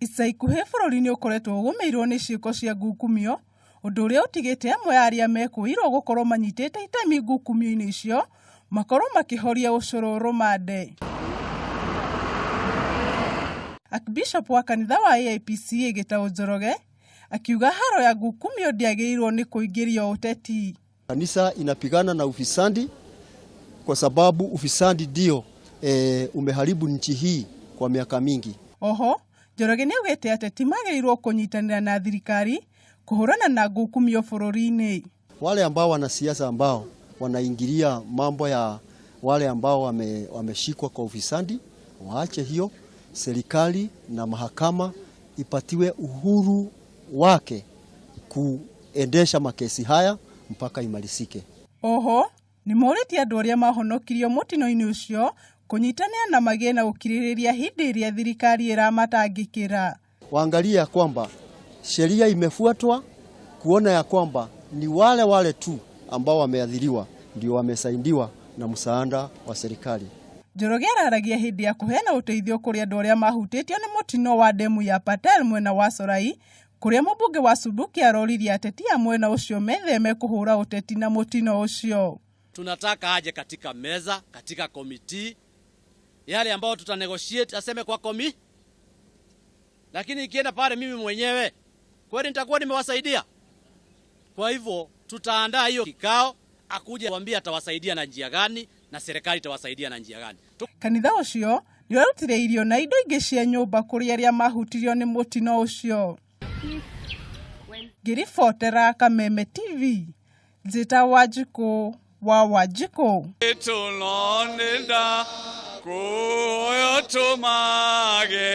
Ica ikuhĩ bũrũri nĩ ũkoretwo ũgũmĩirwo nĩ ciĩko cia ngukumio, ũndũ ũrĩa ũtigĩte amwe a arĩa mekũĩirwo gũkorwo manyitĩte itemi ngukumio-inĩ icio makorwo makĩhoria ũcũrũ rũmande. Archbishop wa kanitha wa AIPCA Gĩtaũ Njoroge akiuga haro ya ngukumio ndĩagĩrĩirwo nĩ kũingĩrio ũteti. Kanisa inapigana na ufisadi kwa sababu ufisadi ndio umeharibu nchi hii kwa miaka mingi. Oho, Njoroge nĩaugĩte ateti magĩrĩirwo kũnyitanĩra na thirikari kũhũrana na ngukumio bũrũri-inĩ. Wale ambao wanasiasa ambao wanaingilia mambo ya wale ambao wameshikwa kwa ufisadi waache hiyo. Serikali na mahakama ipatiwe uhuru wake kuendesha makesi haya mpaka imalizike. Oho, nĩmorĩtie andũ arĩa mahonokirio mũtino-inĩ ũcio kũnyitanĩra na magĩe na ũkirĩrĩria hĩndĩ ĩrĩa thirikari ĩramatangĩkĩra. Waangalie ya kwamba sheria imefuatwa, kuona ya kwamba ni wale wale tu ambao wameadhiriwa ndio wamesaidiwa na msaada wa serikali. Njoroge araragia hĩndĩ ya kũheana ũteithio kũrĩ andũ arĩa mahutĩtio nĩ mũtino wa ndemu ya Patel mwena wa Sorai, kũrĩa mũmbunge wa Subukia aroririe ateti a mwena ũcio metheme kũhũra ũteti na mũtino ũcio. Tunataka aje katika meza, katika komiti, yale ambao tutanegotiate aseme kwa komi, lakini ikienda pale mimi mwenyewe kweli nitakuwa nimewasaidia? Kwa hivyo tutaandaa hiyo kikao, akuje kuambia atawasaidia na njia gani na serikali itawasaidia na njia gani. Kanitha ũcio nĩ ũrarutire irio na indo ingĩ cia nyũmba kũrĩ arĩa mahutirio nĩ mũtino ũcio. Ngĩribotera Kameme TV, njĩta Wanjikũ wa Wanjikũ. Tũlonenda kuoyo tũmage.